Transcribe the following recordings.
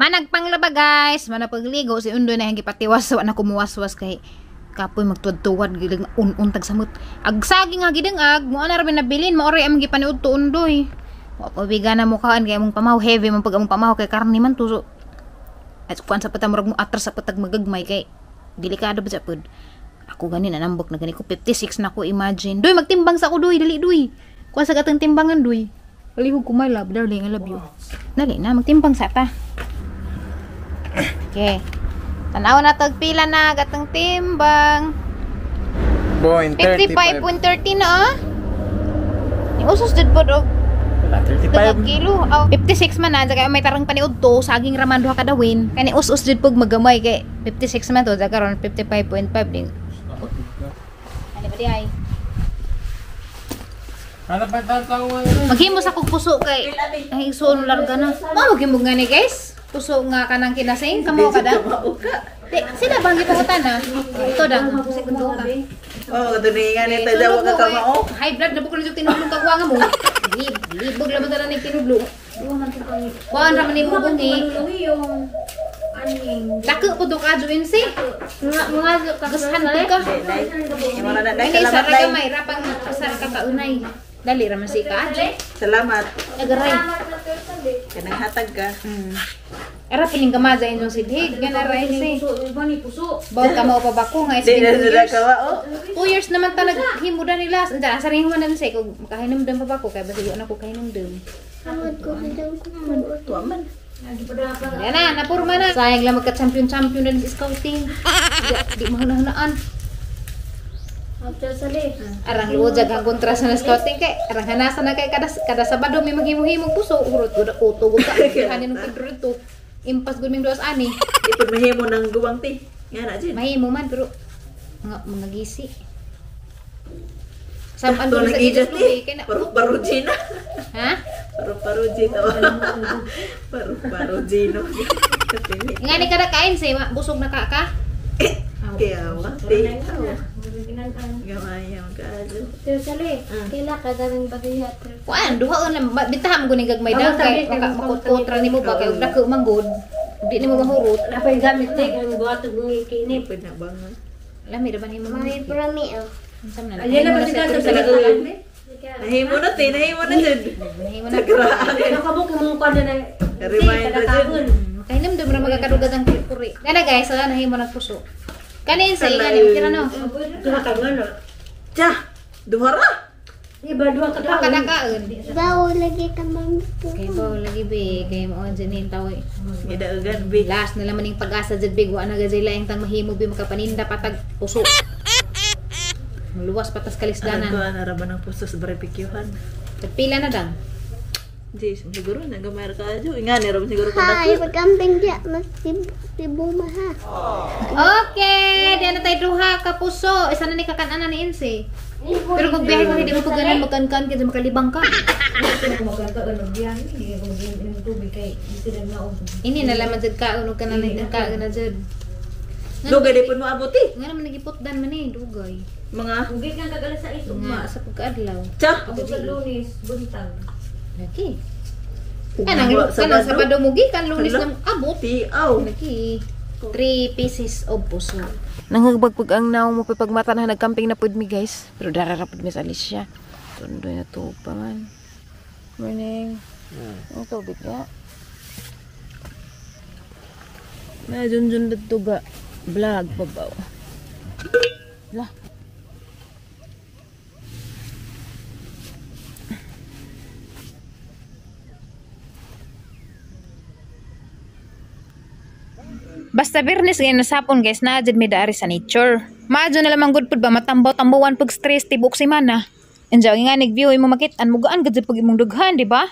Managpanglaba guys, manapagligo si Undoy na gipatiwas wa na kumuwaswas kay kapoy magtuwad-tuwad giling un-un tag samot. Ag saging nga gidangag, mo ana ra nabilin, mao ra among gipaniud to Undoy. Wa pa bigana mukhaan kay among pamaw heavy man pag among pamaw kay karne man to. So, at kuan sa pata murag mo atras sa patag magagmay kay delikado ba sa pud. Ako gani nanambok na gani ko 56 na ko imagine. Doy magtimbang sa ko doy, dali doy. Kuan sa gatang timbangan doy. Palihog ko my love, darling, I love you. Dali na magtimbang sa ta. Okay. Tanaw na tag pila na gatang timbang. Point 55.13 na ah. Ni usos jud pod og 35. kilo. Oh, 56 man na kay may tarang paniud to saging raman duha ka dawin. Kani us-us jud pug magamay kay 56 man to karon 55.5 ding. Ano ba di ay? Ano pa tatawa? Maghimo sa kog puso kay ay isuon larga na. Mao maghimo nga ni guys. Puso nga kanang kinasing kamo ka da. Di sila bang gipangutan na? Ito dang segundo ka. Oh, dunay nga ni tadawa ka kamao. High blood na bukod yung tinudlong kagwa nga mo. Libog laman na ni tinudlong. Kuan ra man nimo bungi. Dako po do ka join si. Mga Gustahan po ka. Imo na dai, Ini sa salamat dai. gamay ra pang sa kakaunay. Dali ra man si ka. Salamat. Nagaray. Kanang hatag ka. Era pining gamaza inyong sidhig. Gana ra si. Bawal ka mao pa bako nga it's Di been na 2 sila years. kawa oh. 2 years naman ta naghimuda nila. Anda asa rin humanan say kung makahinumdum pa bako kay basig na ko kahinumdum. Tuwa man. Yan na, napurma na. Sayang lang magka-champion champion na sa scouting. Di mahuna-hunaan. Arang luod jag ang kontra sa na scouting kay arang hanasan na kay kada kada Sabado may maghimo-himong puso urot gud uto gud ka. Hanin ng Pedro dito. Impas gud ming duas ani. Di pud mahimo ng guwang ti. Nga na jud. Mahimo man pero mga gisi. Sapan To sa nang ija gisi ti. kay na. Paru paru Gina. Ha? Paru paru Gina. Paru paru Gino. Katili. Nga ni kada kain say busog na ka ka. Kaya wa ti. Gamay ang kaadyo. Kuan duha na bintahan mo guning gagmay dang kay maka makot-kontra nimo ba kay og dako man gud. Di nimo mahurot. Napay gamit tay ang buhat og ngiki Pud na bangon. Lami ra ba nimo? Unsa man na? Alin na ba sila sa Nahimo na ti, nahimo na jud. Nahimo na. Nakabuk mo ko na Remind na jud. Kahinumdum ra magakadugas ang puri. Gana guys, wala nahimo nagpuso. Kanin sa gani kira no. Duha ka nga no. Tja, duha ra. Iba duha ka Duha ka nakaon. Bawo lagi ka mamito. Kay ba lagi be kay mo dyan yung tao eh. Gidaugan bi. Last na laman ning pag-asa jud big wa na gajay laing tang mahimo bi makapaninda patag puso. Maluwas patas kalisdanan. Ano na ra ba ng puso sa barbecuehan? Pila na dang. Di, siguro na gamay ra kaadyo. Inga ni ra ba siguro ko Hi, dako. magkambing diya. Mas tibuma ha. Okay, di na tayo duha ka puso. Isa na ni kakanan ni Insi. Pero kung biyahe ko hindi mo pag ganan magkankan kasi makalibang ka. Ini na laman jud ka unog ka na kaon na jud. Dugay di pud mo abot eh. Nga naman nagiputdan man eh, dugay. Mga Ugay kang kagala sa iso. Nga sa pagkaadlaw. tja. Abot sa Lunes, buntag. Lagi. Kanang kanang Sabado mo gikan Lunes Hala. ng abot. Tiaw. Lagi. 3 pieces of puso. Nangagbagpag ang naong mo pagmata na nagcamping na pud mi guys. Pero darara pud mi sa Alicia. Tundoy na tuog pa man. Morning. Ang tubig nga. Na junjun dito ga vlog babaw. Lah. Basta Biyernes ngayon nasapon guys na jud mi daari sa nature. Maadyo na lamang good pud ba matambaw-tambawan pag stress tibok semana. Enjoy nga nig view imo makit-an mugaan gud jud pag imong dughan, di ba?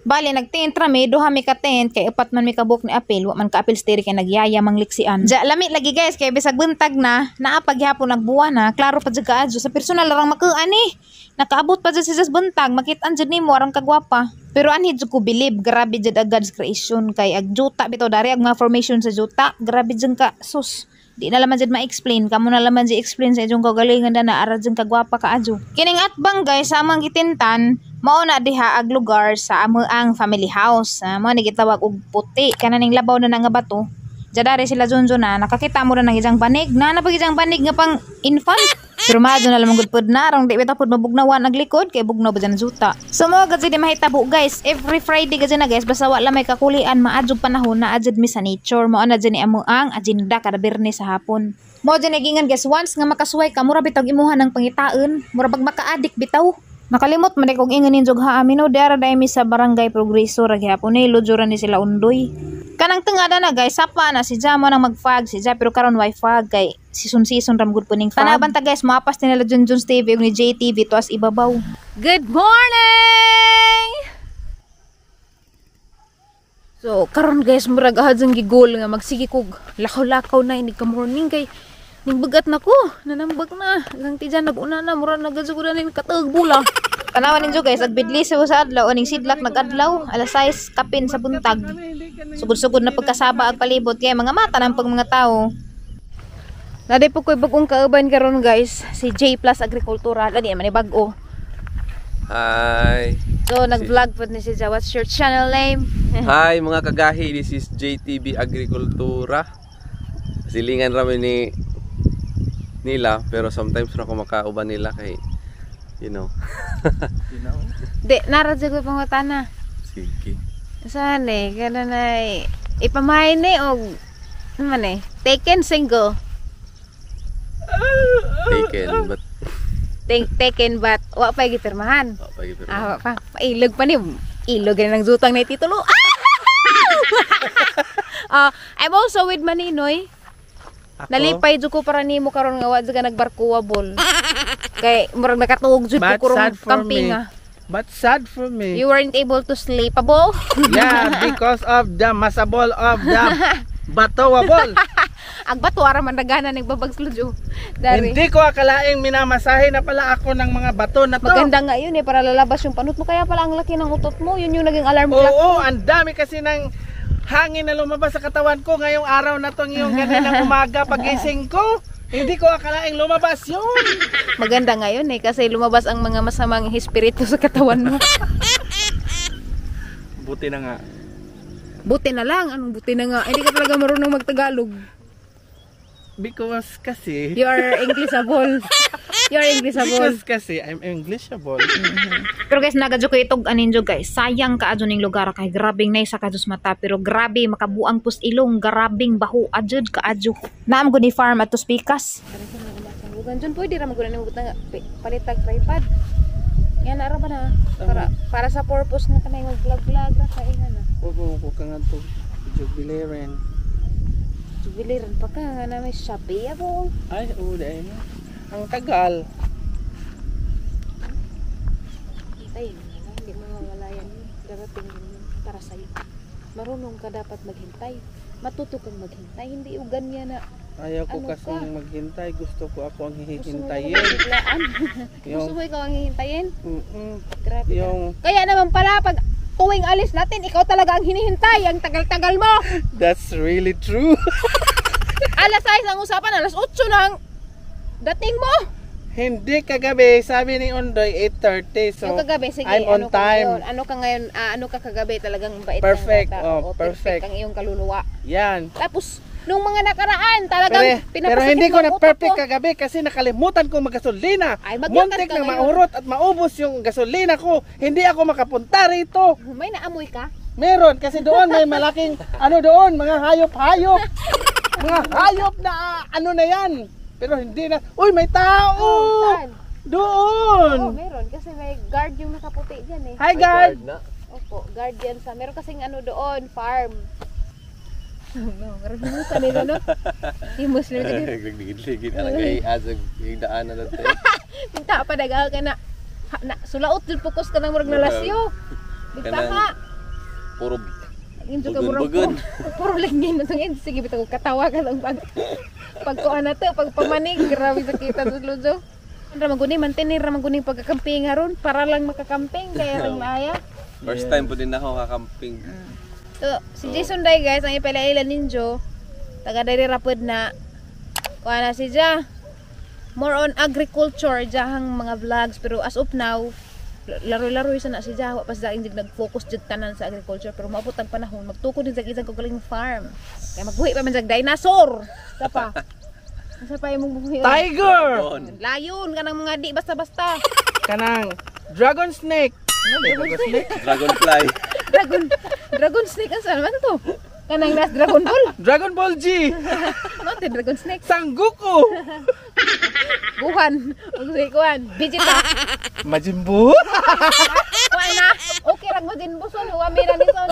Bali nagtent ra mi, duha mi ka tent kay upat man mi kabuok ni Apil, wa man ka Apil steri kay nagyaya mang liksian. Ja lami lagi guys kay bisag buntag na, naa pa gihapon nagbuwan na, klaro pa jud kaadyo sa personal lang makuan eh. Nakaabot pa jud si buntag, makit-an jud nimo arang kagwapa. Pero anhi jud ko believe, grabe jud ang God's creation kay ag juta bitaw dari ag mga formation sa juta, grabe jud ka sus. Di na laman jud ma-explain, kamo na laman jud explain sa inyong kagalingan na ara jud kagwapa kaadyo. Kining atbang guys sa amang gitintan, Mao na diha ag lugar sa amoang family house. Mao ni gitawag og puti kana ning labaw na nga bato. Diyadari sila Junjun na nakakita mo na ng isang banig na napag isang banig nga pang infant. Pero madyo na lamang gud pod na rong di bitaw pod mabugnawan ang likod kay bugnaw ba dyan ang juta. So mo gud di mahitabo, guys. Every Friday gud na, guys, basta wala may kakulian, maadjog panahon na adjud mi sa nature. Mao na dyan ni amo ang agenda kada Biyernes sa hapon. Mo dyan nagingan, guys, once nga makasuway ka, mura bitaw imuha ng pangitaan, mura bag maka-addict bitaw. Nakalimot man kog ingon ninyo ha amin no diara dai mi sa Barangay Progreso ra gihapon ni lodge ni sila Undoy. Kanang tungada na, guys, sapa na si Jamo nang mag-fog si Ja, pero karon way fog kay season season ram gud puning fog. Tanaban ta, guys, moapas ni nila Junjun's TV ug ni JTV tuas ibabaw. Good morning! So karon, guys, murag ahad sang gigol nga magsige kog lakaw-lakaw na inig ka morning kay ning bagat na ko, nanambag na. Hanggang ti dyan, nag-una na, mura na gadyo ko na ning katag bula. Tanawan ninyo, guys, agbidli sa adlaw, aning sidlak nag-adlaw, alas 6, kapin sa buntag. Sugod-sugod na pagkasaba ang palibot, kaya mga mata ng pag mga tao. Naday po ko'y bagong kauban karon, guys, si J Plus Agricultura. Ladi man ni bag-o. Hi! So nag-vlog po ni si Ja. What's your channel name? Hi mga kagahi, this is JTB Agrikultura. Silingan rami ni nila pero sometimes ra ko makauban nila kay you know. You know? Di, nara jud ko pangutana. Sige. Saan eh? Kana na ipamahay ni og ano man eh? Taken, single. Taken but Taken but wa pa gipirmahan. Oh, pagi pero. Ah, wa pa. Mailog pa ni. Ilog na ng zutang na titulo. Ah! Ah, I'm also with Maninoy. Ako? Nalipay jud ko para nimo karon nga wa jud ka nagbarkuwa bol. Kay murag nakatuog jud ko But kurong sad for camping me. ah. But sad for me. You weren't able to sleep abo. Yeah, because of the masabol of the batowabol. Ag bato ara man dagana ning babag sludyo. Dari. Hindi ko akalaing minamasahe na pala ako ng mga bato na to. Maganda nga yun eh, para lalabas yung panot mo. Kaya pala ang laki ng utot mo. Yun yung naging alarm clock. Oo, ang dami kasi ng hangin na lumabas sa katawan ko ngayong araw na to, yung kaninang umaga pagising ko. Hindi ko akalaing lumabas yun. Maganda nga yun eh, kasi lumabas ang mga masamang espiritu sa katawan mo. Buti na nga. Buti na lang. Anong buti na nga? Hindi ka talaga marunong magtagalog. Because kasi, You are Englishable. You are Englishable. Because kasi I'm Englishable. Pero guys, nagadyo ko itog aninjo, guys. Sayang ka ning lugar kay grabing nice sa kadus mata pero grabe makabuang pus ilong, grabing baho adjud kaadyo. Naam gud ni farm at pikas. Bugan dun pwede ra maguna nimo butang palitag tripod. Yan ara ba na para sa purpose nga kanay mag vlog vlog ra kay nga na. Opo, opo ka nga to. Jubileeren. Jubileeran pa ka nga na may Shopee abo. Ay, oo, dahil mo. Ang tagal. Hintay mo na, hindi mo mawala yan. Darating din yun para sa'yo. Marunong ka dapat maghintay. Matuto kang maghintay. Hindi yung ganyan na Ayaw ko Ano kasing ka? maghintay. Gusto ko ako ang gusto mo hihintayin. yung biglaan. Yung, Gusto mo ikaw ang hihintayin? Grabe ka. Yung, Kaya naman pala, pag tuwing alis natin, ikaw talaga ang hinihintay. Ang tagal-tagal mo. That's really true. Alas 6 ang usapan, alas 8 na ang dating mo. Hindi kagabi, sabi ni Undoy 8:30. So, Yung kagabi, sige, I'm on ano ka time. ngayon? Ano ka ngayon? Ah, ano ka kagabi? Talagang bait Perfect. ng bata. Oh, Oo, perfect. perfect. Ang iyong kaluluwa. Yan. Tapos, nung mga nakaraan, talagang Pero, pinapasakit pero hindi ko mo na ang utak perfect ko. kagabi kasi nakalimutan kong magasolina. Ay, maglakad Muntik ka nang ngayon. maurot at maubos yung gasolina ko. Hindi ako makapunta rito. May naamoy ka? Meron kasi doon may malaking ano doon, mga hayop-hayop. Mga hayop na ano na yan. Pero hindi na. Uy, may tao! Oh, saan? Doon! Oo, meron. Kasi may guard yung nakaputi dyan eh. Hi, guard! Na. Opo, guard yan sa... Meron kasing ano doon, farm. No, himusan nila, no? Himus nila. Ligid-ligid ang kay asag daan na dito. Minta pa daga ka na. Ha, na sulaot jud focus ka ng murag nalasyo. Bigta Kanang ka. Puro Injo ka murag bugon-bugon. puro lingin na tong sige bitaw katawa ka lang pag pagkuan na to, pag pamanig, grabe sa kita sa lujo. Ra maguni mantenir ra maguni pagkakamping aron para lang makakamping kaya rang maaya. First time po din ako kakamping. So, si Jason Day, guys, ang ipalailan ninyo, taga diri rapod na kuha na si Ja. More on agriculture jahang mga vlogs pero as of now, Laro-laro sa na si Jawa pa sa indig nag-focus jud tanan sa agriculture pero maabot ang panahon magtukod din sa isang kagaling farm. Kay magbuhi pa man sa dinosaur. Sa pa. Sa pa imong buhi. Tiger! Dragon. Layon kanang mga di basta-basta. Kanang dragon snake. Ano ba dragon snake? Dragonfly. Dragon snake ang saan man to? Kanang nas Dragon Ball. Dragon Ball G! Ano ti Dragon Snake? Sanggoku! Buhan. Ug si kuan, Vegeta. Majin Buu? Kuan na. Okay ra mo din buson, wa mi ra ni son.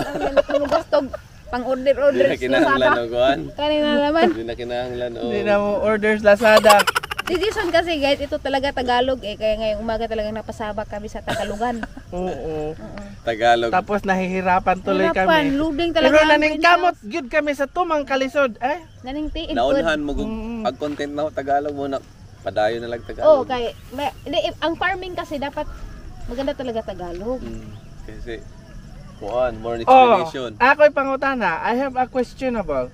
Ang gustog pang order Hindi order na kinahanglan o kuan. Kanina naman. Hindi na kinahanglan o. Hindi na mo orders Lazada. Si Jason kasi guys, ito talaga Tagalog eh. Kaya ngayong umaga talagang napasabak kami sa Tagalogan. Oo. Tagalog. Tapos nahihirapan tuloy Hirapan, kami. loading talaga. Pero ang naning brain kamot cells. gyud kami sa tumang kalisod. Eh, Naning tiid. Naunhan mo ag content na ho, Tagalog mo na padayon na lang Tagalog. Oh, kay hindi, ang farming kasi dapat maganda talaga Tagalog. Kasi kuan, more oh, explanation. ako'y pangutana. I have a questionable.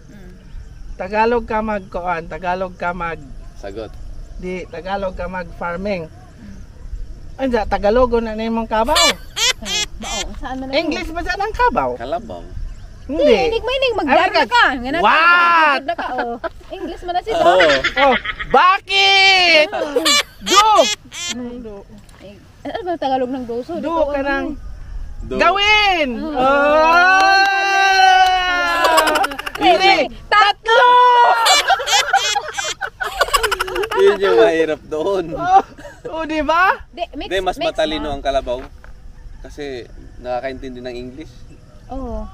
Tagalog ka magkuan, Tagalog ka mag Sagot. di Tagalog ka mag farming. Anja Tagalog na na imong kabaw. Mao, saan man na English ba dyan ang kabaw? Kalabaw. Hindi, Hindi. hindi mo inig magdara Ay, ka. Nga na- What? Na ka, oh. English man na siya. Oo. Oh, bakit? Do. Do. Eh, ano ba Tagalog ng doso? Di Do ko ka alam ng eh. Do. gawin. Oh. Oh! Three, tatlo. Yun yung mahirap doon. Oh, oh, di ba? Di, mix, Hindi, mas mix matalino na. ang kalabaw. Kasi nakakaintindi ng English. Oo.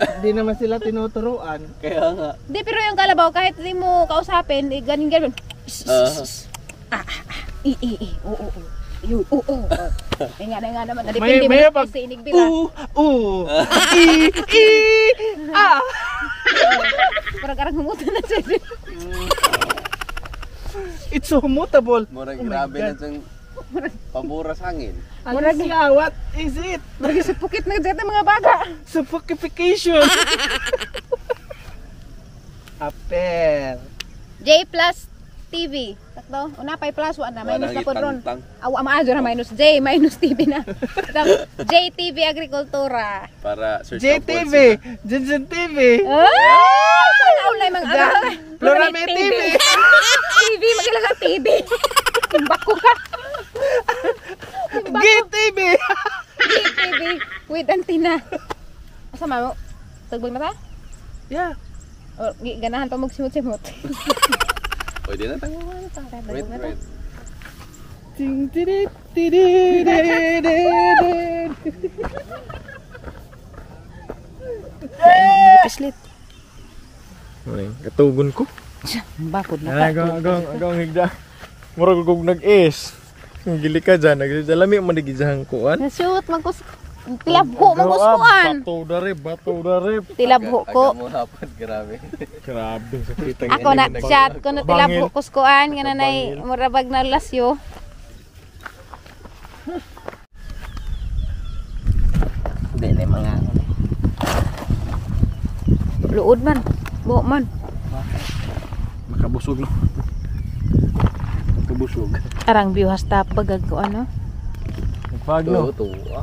Hindi naman sila tinuturuan. Kaya nga. Di, pero yung kalabaw, kahit di mo kausapin, eh, ganyan ganyan. Ah, ah, ah. I, i, i. Oo, oo. Yun, oo, oo. Ay nga, nga naman. Depende May- may mo pag- sa inig bira. U, U, I, I, A. Parang karang humutan na siya. It's so mutable. Murag Oh my grabe na God. itong pabura sa hangin. Alicia, what is it? Murag sa pukit na dyan ang mga baga. Suffocation. Aper. J plus TV. Takto, una pa'y plus, wala na. Minus Wala na po ron. gitangtang. Awa, maajo na minus J, minus TV na. Tapos, JTV Agrikultura. Para search JTV, Jinjin TV, Ah! Sana ulay mga Ja- Florame TV. TV, magilang ang TV. Timbak ko ka. GTV. TV with antenna. Asa ma mo? Tagbag na ta? Yeah. O, ganahan pa magsimot-simot. Pwede na tayo. Wait, Tagbag na ta. wait. Ting tiri tiri di di di. Pislit. Katugon ko. Bakod na Ay, agang agang agang higda. Murag kog nag-is. Gili ka dyan, nagdalami man di gidyahan kuan. Nashoot, magkus... Tilabho, magkuskuan. Bato dare, bato dare. Tilabho ko. Aga mo hapon, grabe. Grabe sakit ang Ako na chat ko na tilabho kuskuan nga nanay murabag na lasyo. Hindi na mga Luod man. Buo man. Makabusog no. Makabusog. Arang view hasta pagag ko ano. Pag no. Tuwa.